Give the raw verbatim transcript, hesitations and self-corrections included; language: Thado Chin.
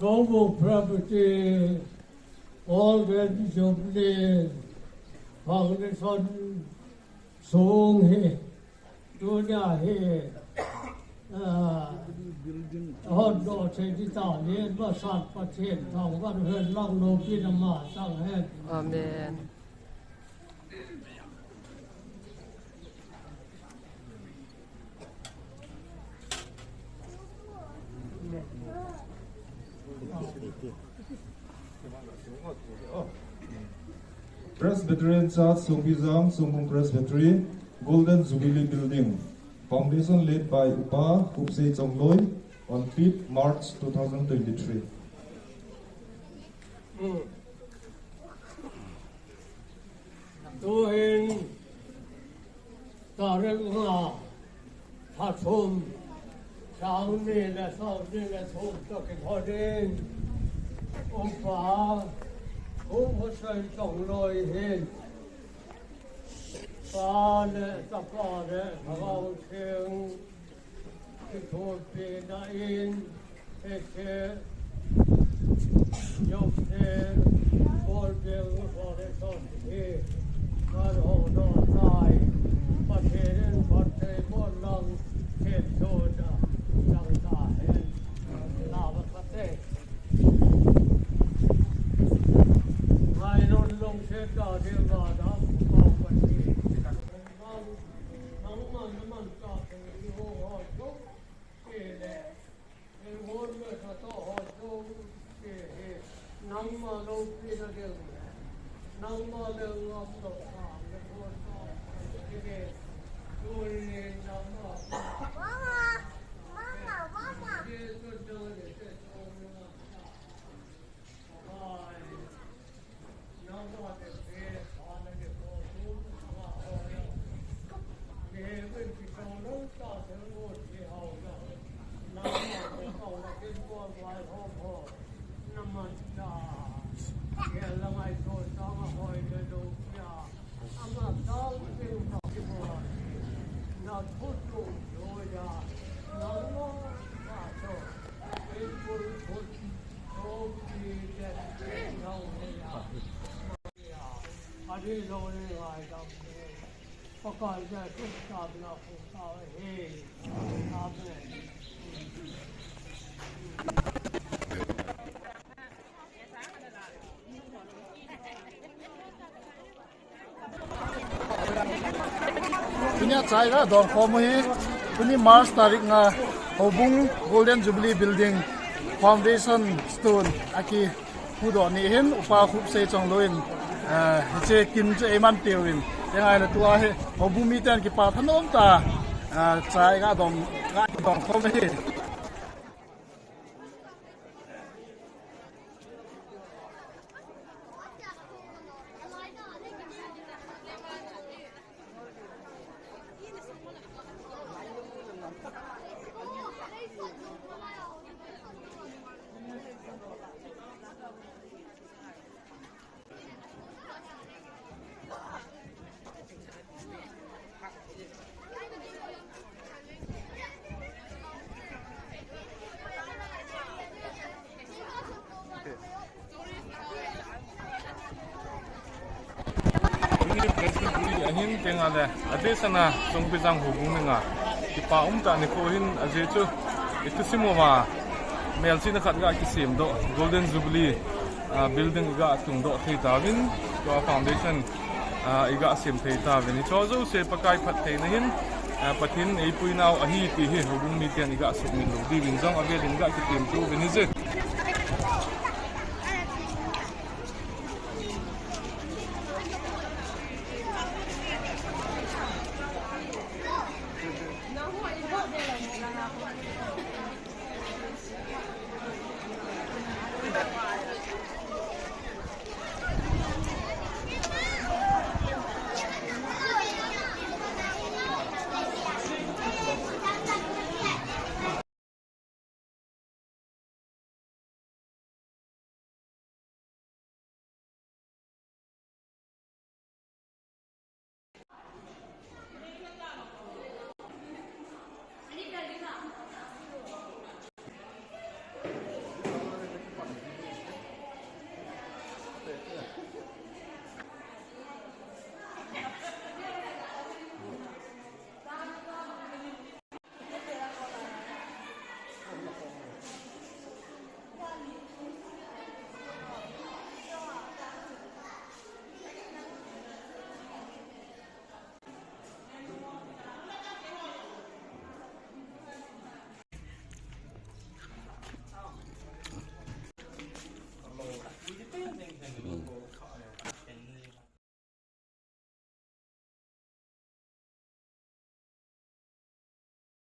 Houbung Presbytery Golden Jubilee Foundation sung hi, tunia hi, ah, hon doh thei ding tah in, masang Pathen thangvah in lang loupina ama chang hen. Amen. Presbyterian Church, Songpijang, Songbung Presbytery, Golden Jubilee Building. Foundation laid by Upa Khupsei Chongloi on fifth March two thousand twenty-three. Tuhin, tarik nga, lha thum, sang ni le, sang ni le thum toh kilhon in, Upa Khupsei Chongloi hin, Pa le, Chapa le, Lhagao Theng kithopina in, hiche Yopse Golden Foundation hi, kan hong doh tai, Pathen in phatthei boh lang, themthu a chang tahen, lama kate. Ngailut lungset tah ding uva dam, Upa Pathen. Nangman, nangman tah ding uva dam, Nangma loupina ding, nangma le ngam lo sa, le ko sa, le tuni nangma. Mama, mama, mama. Tunia chai ga dong khom hi, tuni March tarik nga, Houbung Golden Jubilee Building Foundation Stone akihuhdoh ni hin, Upa Khupsei Chongloi in, eh, hiche kin chu eiman peuvin, tengai na tua hi, Houbung miten kipa thanom tah, eh, chai ga dong, ga dong khom hi. Ahin tenga le, adeh sana Songpijang Houbung ninga kipa umtah nikho hin ajeh chu ithusim uva melchihna khat ga kisemdoh Golden Jubilee, ah, building iga tungdoh thei tauvin, tua foundation, ah, iga sem thei tauvin. Hicho jouse Pakai phattheina hin, ah, Pathen eipuinau ahi ti hi Houbung miten iga sumil lou diuvin jong avelin ga kitemto uvin hije.